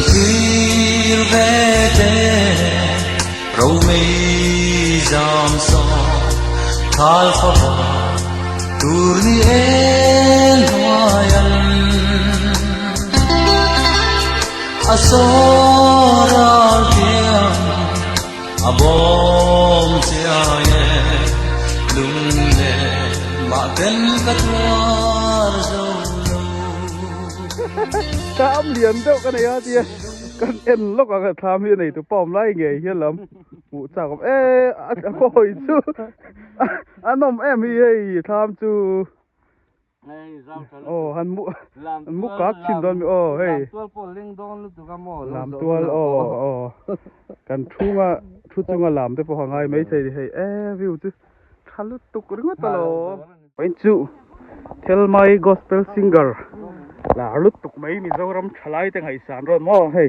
thlir ve teh Romei zam sawn thal fava tur ni en hnuai an a saw ral thiam a bawm chiai e lung leh mah ten ka tuar zo lo. Thlam lian deuh ka nei a tia kan en lawk ang thlam hi a nei tu pa awm lai ngei hian lam hmuh chak awm e a khawi chu a nawm em hi hei thlam chu. Aw han mu han mu kak thin dawn mi aw hei lam tual aw aw kan thunga thu chunga lam te pawh a ngai mai thei hei e view chu tha lutuk ringawt alawm. Pain chu Thelmai Gospel Singer lar lutuk mai Mizoram thalai te ngaihsan rawn maw hei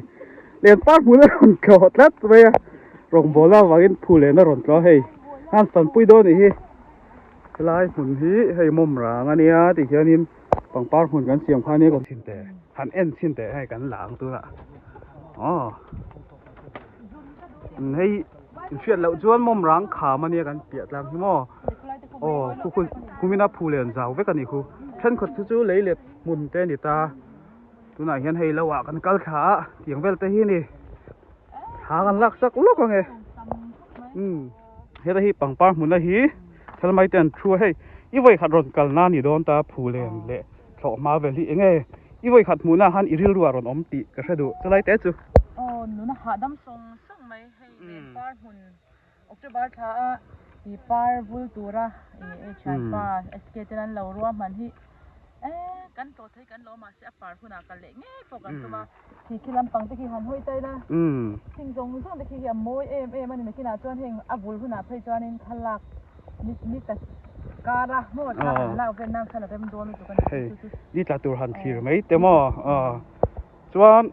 len par hmun a rawn tlawh tlat mai a rawngbawlna avangin phulen a rawn tlawh a hei han fanpui dawn anih hi. Helai hmun hi hei mawm rang a nia ti hianin pangpar hmun kan siam kha ania kan chhin teh han en chhin teh hei kan la ang tunah aw hei inhriat loh chuan mawm rang kham a nia kan piah tlang hi maw aw khu khu khumina phu len zau vek a nih khu thenkhat chu chu lei let hmun te a ni ta tunah hian hei lo ah kan kal thla a tiang vel te hi a ni thla kan lak sak lawk ang e umm. Heta hi pangpar hmuna hi thil mai te an thu a hei i vawi khat rawn kal na ni dawn ta phulen leh thlawh hma vel hi enge i vawi khat hmuhna han i rilru ah rawn awm tih ka hre duh chulai te chu. Aw nuna hahdam sawng sawng mai hei len par hmun October thla a i par vul tura i ei thianpa SK ten an lo rua hman hi e kan tlawh thei kan lo mahse a par hunah kal leh ngei pawh kan tum a. Khi khi lampang te khi han hawi ta ila thing zawng zawng te khi hi a mawi em em a ni nakinah chuan heng a bul hunah phei chuanin thlalak ni ni ta kara maw thla han lak vel nan khan a rem dawn lutuk a ni hei ni tla tur han thlir mai te maw chuan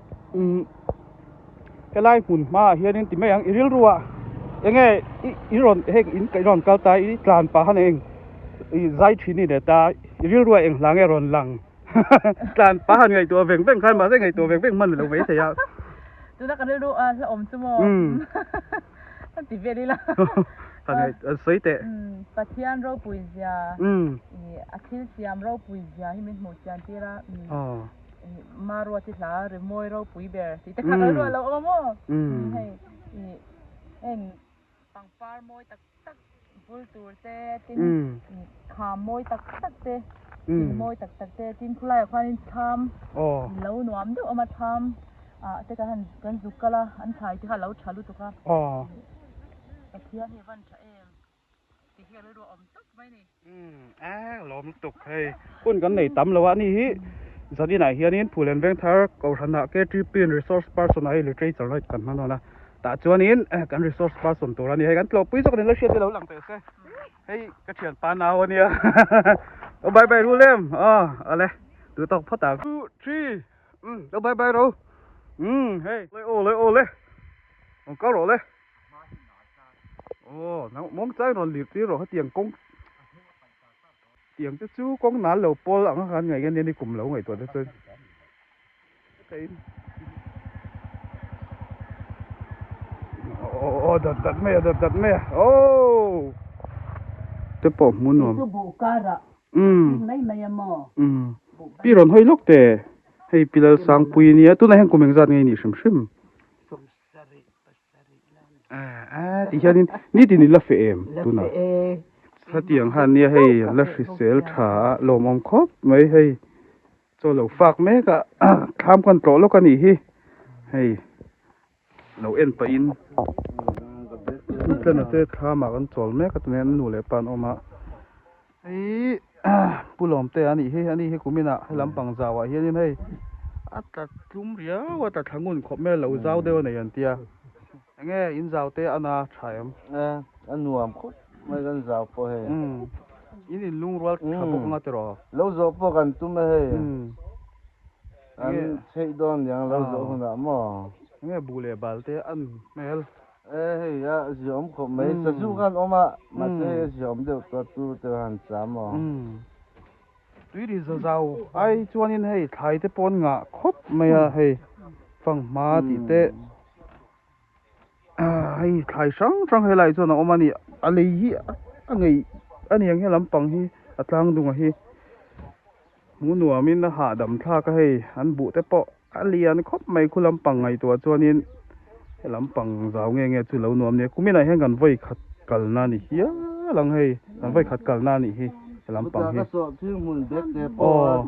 helai hmun hmaah hianin ti mai ang i rilru ah enge i i rawn heng in i rawn kal ta i tlan pah han eng i zai thin i leh ta i rilru ah eng hla nge rawn lang. Tlan pa han ngaihtuah veng veng khan mahse ngaihtuah veng veng hman lo mai thei a. Tuna kan rilru a hla awm chu maw? Kan ti vel ila. Han ngaih sawi teh. Pathian ropui zia i a thil siam ropui zia hi min hmuh chian tir a. Maruati hla rimawi ropui ber tih te kha kan rilru a lo awm a maw? Hei i heng pangpar mawi tak tak bul tur te tin kham mawi tak tak te thing mawi tak tak te tin khulaiah khuanin thlam lo nuam deuh awm a thlam ah te kan han kan zuk kal a an thlai te kha a lo tha lutuk a Pathian hi a van tha em ti hi a rilru a awm tawp mai a ni. A lawm lutuk hei hun kan nei tam lo a ni hi zaninah hianin Phulen Vengthar Kohhranah KTP in resource person ah hei literature night kan hman dawn a tah chuanin kan resource person tur a ni hei kan tlawhpui zawk ni la hriat te lo lang teh se hei ka thianpa nau a nia lo bye bye rul em aw awle duh tawk phawt ang two three umm lo bye bye ro umm hei aw le aw le rawn kal rawh le. Aw nang mawng chang rawn lir tir rawh hetiang kawng tiang te chu kawng nal lo pawl ang a khan ngaih nge ni kum lo ngaihtuah te chuan aw dat dat mai a dat dat mai a aw te pawh hmu nuam umm pi rawn hawi lawk teh hei pi Lalsangpuii nia tunah hian kum engzat nge nih hrim hrim. Ti hianin nitin i la feh em tunah hetiang khan nia hei la hrisel tha a lawmawm khawp mai hei chaw lo fak mek a thlam kan tlawh lawk a nih hi hei lo en pahin tlana te thlamah kan chawl mek a tunah hian an nu leh pa an awm a hei pu lawmte a nih hi a ni hi kuminah he lampang zauah hianin hei a tla tlum riau a tla thla ngun khawp mai a lo zau deuh a nei an tia enge in zau te a na tha em a nuam khawp mai kan zau pawh hei in in lungrual tha bawk anga tiraw lo zawh pawh kan tum e hei an chheih dawn niang lo zawh hunah maw enge buh leh bal te an hmel. E hei a ziaawm khawp mai sazu khan awm a mahse hei a ziaawm deuh tawh tu te han cham aw. Tui ri za zau ai chuanin hei thlai te pawh an ngah khawp mai a hei Fanghma tih te hei thlai hrang hrang helai chuan a awm a ni a lei hi a ngei a ni ang he lampang hi a tlang dung a hi hmuh nuam in a hahdam thlak a hei an buh te pawh a lian khawp mai khu lampang ngaihtuah chuanin he lampang zau nge nge chu lo nuam nia kuminah hian kan vawi khat kalna a ni hial ang hei kan vawi khat kalna a nih hi he lampang hi aw.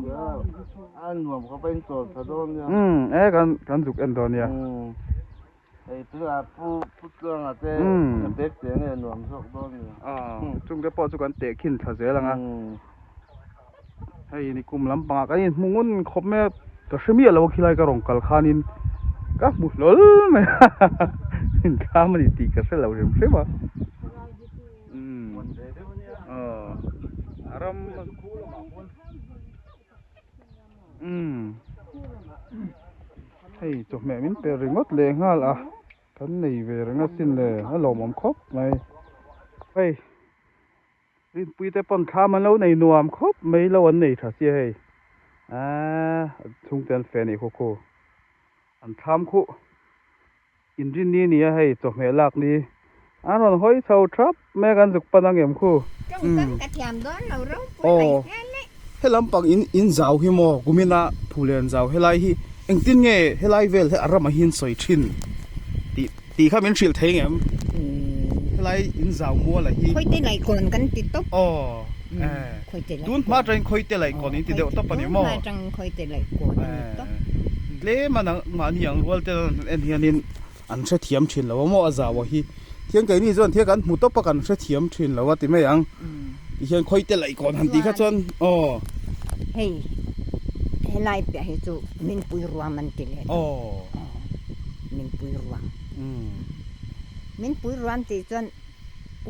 A nuam khawp a in chawl tha dawn nia. Umm e kan kan zuk en dawn nia. Umm hei chu a pu pu tluanga te bag te nge nuam zawk dawn nia. Aw chung te pawh chu kan teh khin thla zel ang a. Hei ni kum lampangah kan inhmu ngun khawp mai a ka hre miah lo a khilai ka rawn kal khanin ka hmu hlawl mai a inthlam a ni tih ka hre lo hrim hrim a. Umm aw a ram. Umm hei chawhmeh min pe ringawt leh nghal a kan nei ve reng asin le a lawmawm khawp mai hei rinpui te pawn thlam an lo nei nuam khawp mai lo an nei tha sia hei aaa chhungte an fe anih khaw khaw an thlam khuh. Inrinni nia hei chawhmeh lak ni an rawn hawi chho thap mai a kan zuk pan ang em khu. Tawngkam ka thiam dawn lo ropui mai hmel e. He lampang in in zau hi maw kumina phulen zau helai hi engtin nge helai vel hi a ramah hian sawi thin tih tih kha min hrilh thei ngem helai in zau mual ah hi. Khawite laihkawn kan ti tawp. Aw tun hma atangin khawite laihkawn in ti deuh tawp a ni maw. Tun hma atangin khawite laihkawn a ni tawp. Tlem a nangmahni ang rual te en hianin an hrethiam thin lo a maw a zau a hi thian keini chuan thil kan hmu tawp a kan hrethiam thin lo a ti mai ang ti hian khawi te laih kawn han tih kha chuan aw hei helai piah hi chu minpui ruam an ti leh aw minpui ruam minpui ruam tih chuan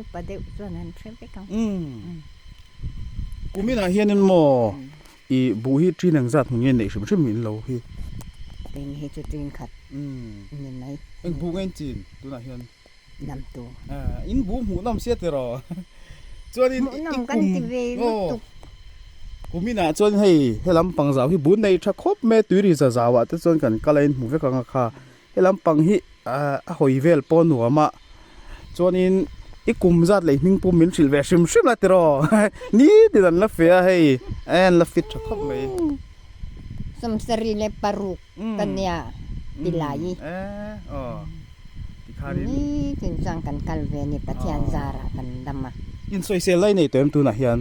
upa deuh chuan an hre vek ang kuminah hianin maw I buh hi ṭin engzat hmu nge neih hrim hrim in lo hi? Ṭin hi chu ṭin khat ni mai. Eng buh nge in chin tunah hian? Nam tu. In buh hmuh nawm sia tiraw? Chuan in Hmuh nawm kan ti ve lutuk. Kum inah chuan hei he lampang zau hi buh nei tha khawp mai a tuiri za zauah te chuan kan kal a in hmu vek ang a kha. He lampang hi a hawi vel pawh nuam a chuanin i kum zat leh hming pum min hrilh ve hrim hrim la tiraw nitin an la fe a hei an la fit tha khawp mai. Sawmsarih leh paruk ka nia ti lai i nitin chuan kan kal ve a ni Pathian zarah kan dam a. Insawisel lai nei tawh em tunah hian?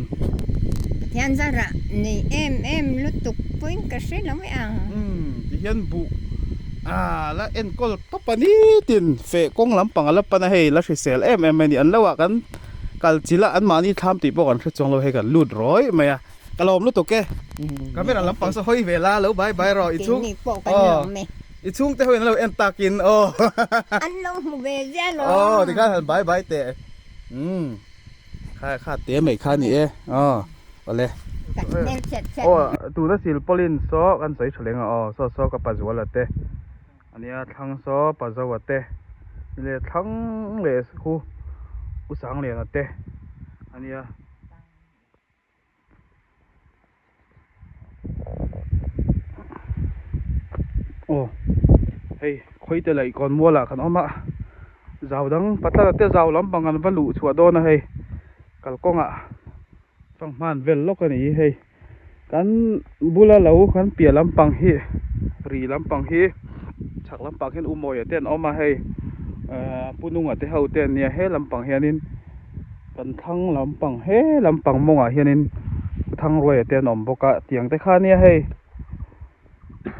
Pathian zarah nei em em lutuk pawhin ka hre lo e ang. Umm tihian buh ah la enkawl tawp a nitin feh kawng lampang a la pan a hei la hrisel em em mai a ni an lo ah kan kal chilh a anmahni thlam tih pawh kan hre chuang lo hei kan lut rawih mai a ka lawm lutuk e camera lampang saw hawi ve la lo bai bai rawh i chhung Keini pawh kan lawm e. I chhungte ho in an lo en takin aw. An lo hmu ve zia lo. Aw tikhan han bai bai teh. Umm kha kha te mai kha ni e aw awle. Aw tuna silpaulin saw kan sawi tha leng a aw saw saw ka pazuala te ania thlang saw pazoa te leh thlang leh khu u sangliana te ania. Aw hei khawi te laih kawn mual ah kan awm a zau dang patla te zau lampang an va luh chhuah dawn a hei kalkawngah fanghman vel lawk a ni hei kan bula lo kan piah lampang hi ri lampang hi chhak lampang hian u mawia te an awm a hei ahh pu nunga te ho te an nia he lampang hianin. Kan thlang lampang he lampang mawngah hianin Thangruaia te an awm bawk a tiang te kha ania hei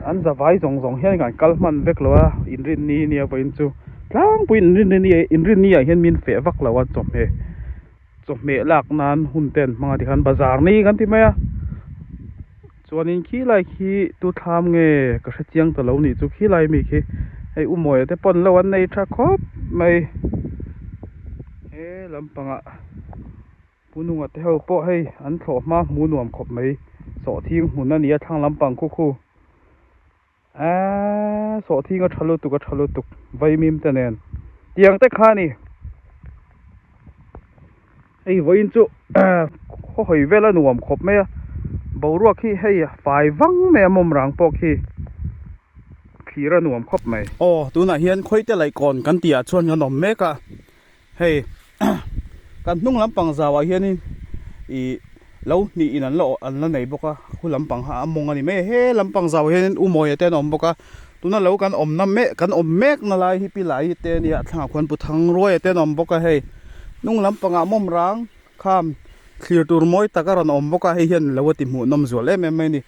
an zavai zawng zawng hian kan kal hman vek lo a inrinni nia vawiin chu tlangpui inrinni inrinni ah hian min feh vak lo a chawhmeh chawhmeh lak nan hun te an hmang a tikhan bazar ni kan ti mai a chuanin khilai khi tu thlam nge ka hre chiang ta lo nih chu khilai mi khi hei u mawia te pawn lo an nei tha khawp mai. He lampangah pu nunga te ho pawh hei an thlawh hma hmu nuam khawp mai sawhthing hmun a ni a thlang lampang khu khu eee sawhthing a tha lutuk a tha lutuk vaimim te nen tiang te kha a ni hei vawiin chu khaw hawi vel a nuam khawp mai a boruak hi hei fai vang mai a mawm rang pawh khi. thlir a nuam khawp mai. Aw tunah hian khawite laihkawn kan tih ah chuan kan awm mek a, hei kan hnung lampang zauah hianin ih lo hnih in an la an la nei bawk a, khu lampang kha a mawng a ni mai a, he lampang zauah hianin u Mawia te an awm bawk a, tuna lo kan awmna mek kan awm mek na lai hi pi lai te a nia thlangah khuan Pu Thangruaia te an awm bawk a hei hnung lampangah mawm rang kham thlir tur mawi tak a rawn awm bawk a, hei hian lo a ti hmuh nawm zual em em mai a ni.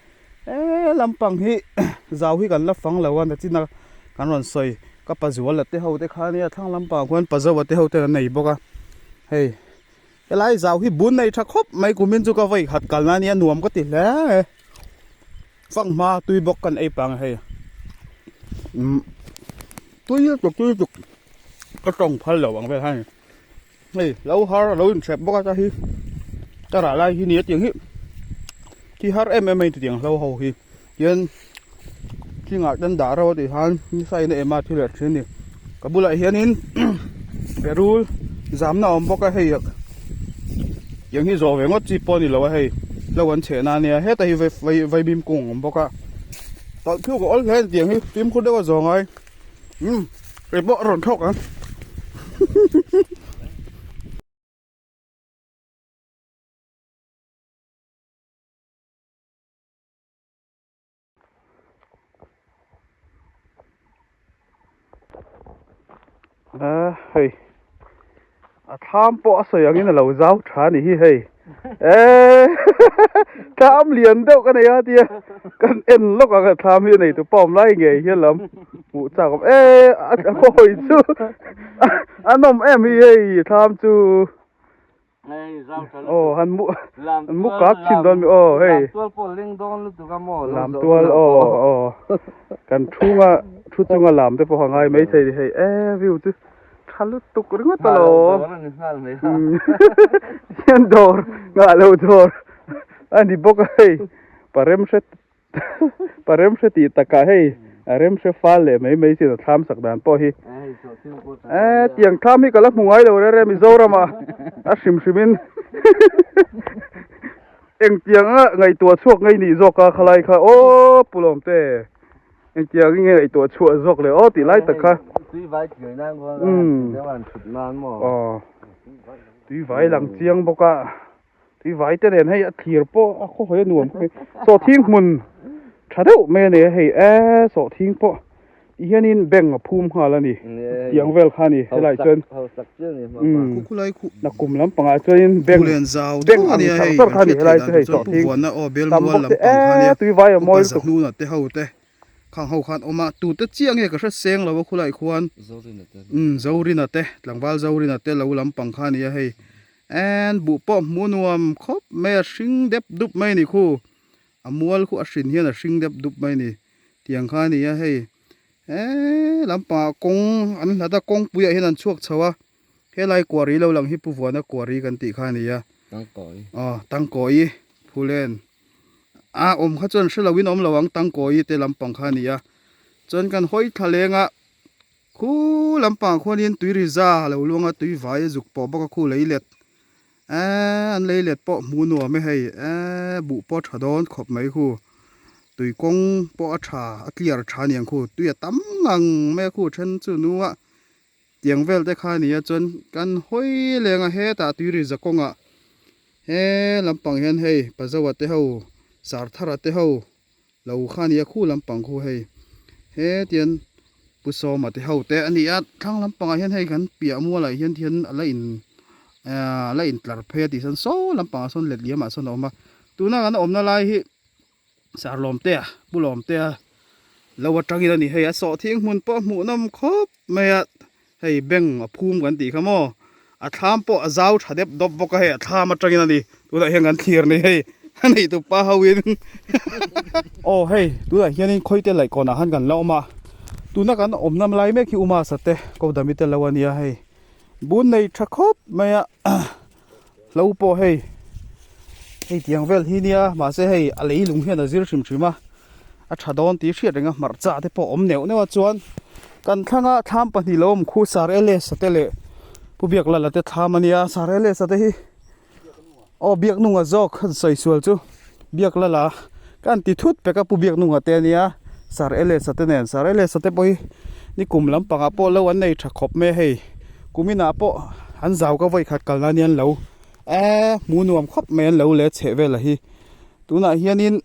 He lampang hi zau hi kan la fang lo a nachina kan rawn sawi ka pazuala te ho te kha ania thlang lampangah khuan pazoa te ho ten an nei bawk a hei helai zau hi bun nei tha khawp mai kumin chu ka vawi khat kalna ania nuam ka ti hle fanghma tui bawk kan ei pang a hei umm tui lutuk tui lutuk ka tawng phal lo ang vel hei hei lo har a lo inhrep bawk a ta hi ka rah lai hi nia tiang hi thi har em em a ni tiang hlo ho hi tian thingah ten dah reuh a tih khan nisa in a em a thi leh thin a ni ka bulah hianin berul zamna a awm bawk a hei tiang hi zawh ve ngawt chi pawh a ni lo a hei hlo an chheh na ania heta hi vai vaimim kung a awm bawk a tawlh phuk a awl hle a ni tiang hi fimkhur deuh a zawh ngai. Umm kei pawh a rawn thlawk ang. A hei A thlam pawh a sawi angin a lo zau tha a ni hi hei eee thlam lian deuh ka nei a tia kan en lawk ang a thlam hi a nei tu pa awm lai ngei hian lam hmuh chak awm eee a khawi chu a nawm em hi hei thlam chu aw han mu han mu kak thin dawn mi aw hei lam tual aw aw kan thunga thu chunga lam te pawh a ngai maithei ni hei eee view chu. Tha lutuk ringawt a lo. Hian dawr nghah lo dawr a ni bawk a hei parem hre parem hre tih takah hei a rem hre fal leh mai mai chin a thlam sak dan pawh hi eh tiang thlam hi ka la hmu ngai lo rere Mizoram ah a hrim hrim in engtiang a ngaihtuah chhuak ngei nih zawk a khalai kha aw Pu Lawmte. Engtiang nge ngaihtuah chhuah zawk le aw tih lai tak kha. Tui vai tlir nan khuan a deuh an thut nan maw. Aw tui vai lang chiang bawk a tui vai te nen hei a thlir pawh a khaw hawi a nuam khawp mai sawhthing hmun tha deuh mai a nei a hei e sawhthing pawh ti hianin bank a phum nghal a ni tiang vel kha a ni helaiah chuan Nakum lampangah chuanin bank bank ang char char kha a ni helai chu hei sawhthing tam bawk te eee tui vai a mawi lutuk. Khang ho khan awm a tute chiah nge ka hre seng lo a khulai khuan umm Zorina te tlangval Zorina te lo lampang kha a ni a hei and buh pawh hmuh nuam khawp mai a hring dep dup mai a ni khu a mual khu a hrin hian a hring dep dup mai a ni tiang kha a ni a hei He lampangah kawng an hlat a kawngpui ah hian an chhuak chho a helai kuari lo lang hi Pu Vuana kuari kan tih kha a ni a aw Tangkawi Phulen a awm kha chuan hre lo in awm lo ang Tangkawi te lampang kha a ni a chuan kan hawi thla leng a khu lampangah khuanin tui ri za a lo luang a tui vai a zuk pawh bawk a khu lei let Eee an lei let pawh hmuh nuam e hei eee buh pawh a tha dawn khawp mai khu tui kawng pawh a tha a clear tha aniang khu tui a tam ngang mai a khu then chu nua tiang vel te kha ania chuan kan hawi leng a hetah tui ri za kawngah he lampang hian hei pazoa te ho sarthara te ho lo kha ania khu lampang khu hei he tian Pu Sawma te ho te a ni a thlang lampangah hian hei kan piah mualah hian thian a la in a la intlar phei a tih chuan saw lampangah sawn let liamah sawn a awm a tuna kan awmna lai hi Sarlawmtea Pu Lawmtea lo atangin a ni hei a sawhthing hmun pawh hmuh nawm khawp mai a hei bank a phum kan tih kha maw a thlam pawh a zau tha dep dawp bawk a hei a thlam atangin a ni tunah hian kan thlir ni hei a nei tu pa ho in aw hei tunah hianin khawite laih kawnah khan kan la awm a tuna kan awmna lai mek hi uma sate ko dami te lo a nia hei bun nei tha khawp mai a hlo pawh hei hei tiang vel hi nia mahse hei a leilung hian a zir hrim hrim a a tha dawn tih hriat reng a hmarcha te pawh awm neuh neuh a chuan kan thlanga thlam pahnih lo awm khu sar ls a te leh pu biak lala te thlam a nia sar ls a te hi aw biak nunga zawk an sawi sual chu biak lala ka an ti thut pek a pu biak nunga te a nia. Sir Elesa te nen Sir Elesa te pawh hi nikum lampangah pawh lo an nei tha khawp mai a hei kuminah pawh an zau ka vawi khat kalna ania an lo eee hmuh nuam khawp mai an lo leh chheh vel a hi tunah hianin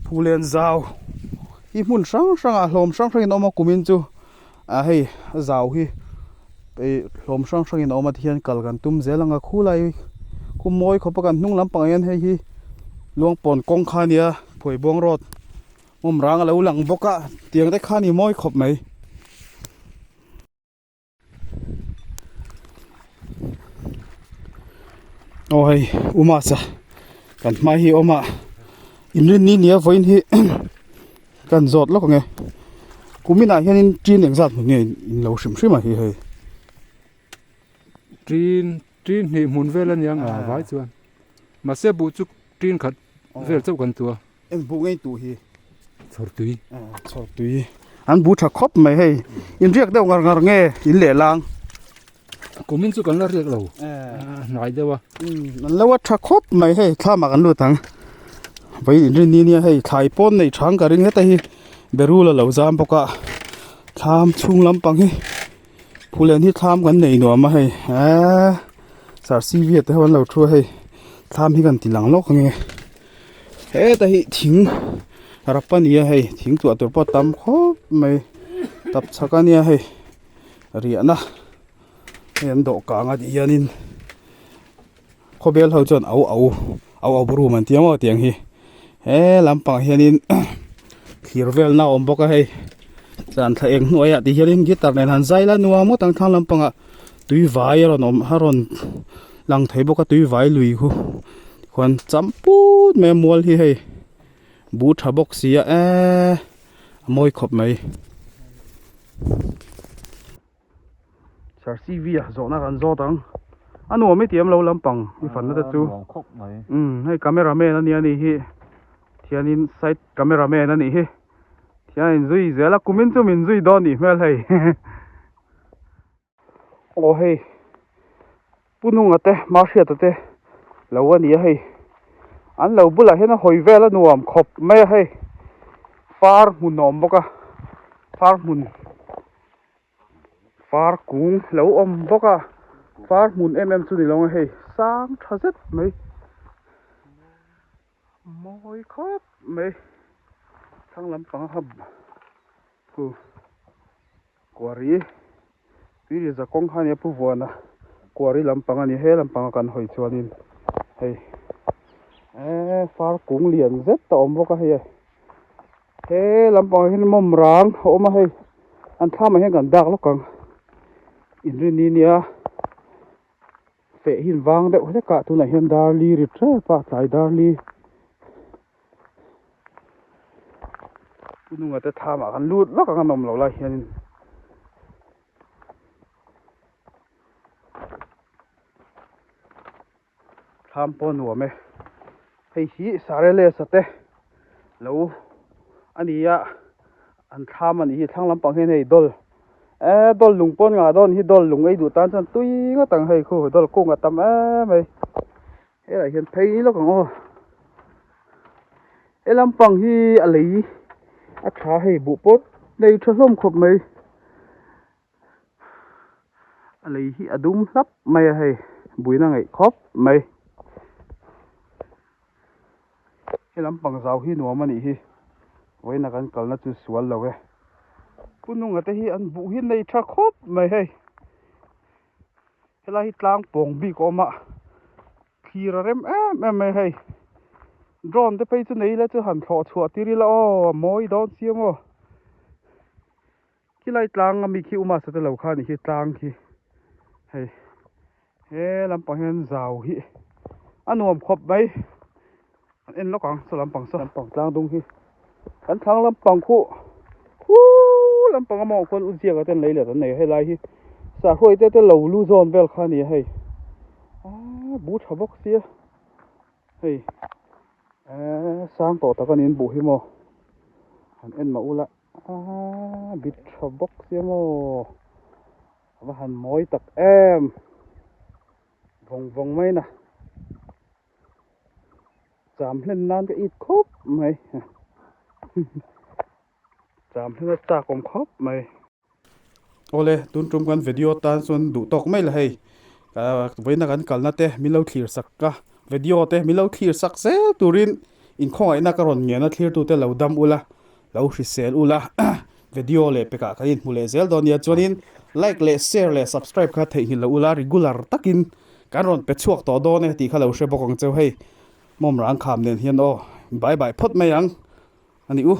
phulen zau hi hmun hrang hrangah hlawm hrang hrangin a awm a kumin chu ah hei a zau hi ih hlawm hrang hrangin a awm a tihian kal kan tum zel ang a khulai khu mawi khawp a kan hnung lampangah hian hei hi luangpawn kawng kha a nia phuaibuang road hmawm rang a lo lang bawk a tiang te kha a ni mawi khawp mai. Aw hei Umas a kan hma hi awm a inrin ni nia vawiin hi kan zawt lawk ang e kuminah hianin ṭin engzat hmun nge in lo hrim hrim a hi hei. Ṭin ṭin hnih hmun vel a nia ang a vai chuan mahse buh chu ṭin khat vel chauh kan tua. Eng buh ngei tuh hi? Chhawr tui. Chhawr tui. An bu tha khawp mai hei. In riak deuh ngar ngar nge in leh lang? Kumin chu kan la riak lo. Hnai deuh a. An lo a tha khawp mai hei thlamah kan lut ang. Vawiin in rin ni nia hei thlai pawn nei thang ka ring heta hi berul a lo zam bawk a. Thlam chhung lampang hi phulen hi thlam kan nei nuam a hei. Eee sir CV te ho an lo thu a hei. Thlam hi kan ti lang lawk ange. Heta hi thing rap a ni a hei thing tuah tur pawh a tam khawp mai tap chhak a nia hei riahna hei an dawh kang a tih hianin khawbel ho chuan au au au au room an tia maw tiang hi he lampang hianin thir velna a awm bawk a hei tlan thla eng hnuaiah ti hianin guitar nen han zai la nuam ngawt ang thlang lampangah tui vai a rawn awm a rawn lang thei bawk a tui vai lui khu khuan cham put mai a mual hi hei bu tha bawk si a eee a mawi khawp mai. Sir CV a zawhna kan zawt ang a nuam i ti em lo lampang i fanna te chu umm hei camera man a nia ni hi thianin side camera man a nih hi thian in zui zel a kumin chu min zui dawn nih hmel hei. Aw hei Pu Nunga te Mahriata te lo a ni a hei an lo bulah hian a hawi vel a nuam khawp mai a hei far hmun a awm bawk a far hmun far kung lo awm bawk a far hmun em em chu ni lo ang hei sang tha zet mai mawi khawp mai thlang lampang a khu. Kuari tui za kawng kha a nia pu vuana kuari lampang a ni he lampanga kan hawi chuanin hei eee far kung lian zet a awm bawk a hei he lampangah hian mawm rang a awm a hei an thlamah hian kan dak lawk ang inrin ni nia feh hi an vang deuh hlek a tunah hian dar li ri tep a tlai dar li. Hnunga te thlamah kan lut vak ang a nawm loh lai hianin thlam pawh a nuam e hei hi sarelesa te lo a ni a an thlam a nih hi thlang lampang hian hei dawl eee dawl lung pawh an ngah dawn hi dawl lung ei duh tan chuan tui ngawt ang hei khu dawl kung a tam em mai. Helaiah hian phei lawk ang aw he lampang hi a lei a tha hei buh pawt nei tha hlawm khawp mai a lei hi a dum hlap mai a hei buina ngaih khawp mai he lampang zau hi nuam a nih hi vawiina kan kalna chu sual lo e pu nunga te hi an buh hi nei tha khawp mai hei. Helai hi tlang pawng bik a awm a thlir a rem em em mai hei drone te phei chu nei ila chu han thlawh chhuah tir ila aw a mawi dawn si a maw khilai tlang ami khi uma sa te lo kha a nih khi tlang khi hei he lampang hian zau hi a nuam khawp mai an en lawk ang saw lampang saw lampang tlang dung hi kan thlang lampang khuh khuuu lampang a mawng khuan u ziak ah ten lei let an nei a helai hi sahruai te te lo lu zawn vel kha a ni a hei aaa bu tha bawk sia hei eee sang tawh tak a ni an buh hi maw han en mah ula aaa bit tha bawk sia maw a va han mawi tak em vawng vawng mai na. Cham hlen nan ka it khawp mai. Cham hlen a chak awm khawp mai. Awle tun tum kan video tan chuan duh tawk mai la hei vawiina kan kalna te min lo thlir sak a video te min lo thlir sak zel turin inkhawngaihna ka rawn ngen a thlir tute lo dam ula lo hrisel ula video leh pekah kan inhmu leh zel dawn nia chuanin like leh share leh subscribe kha theihnghilh loh ula regular takin kan rawn pe chhuak tawh dawn e tih kha lo hre bawk ang cheu hei mawm rang kham nen hian aw bye bye phawt mai ang a ni u.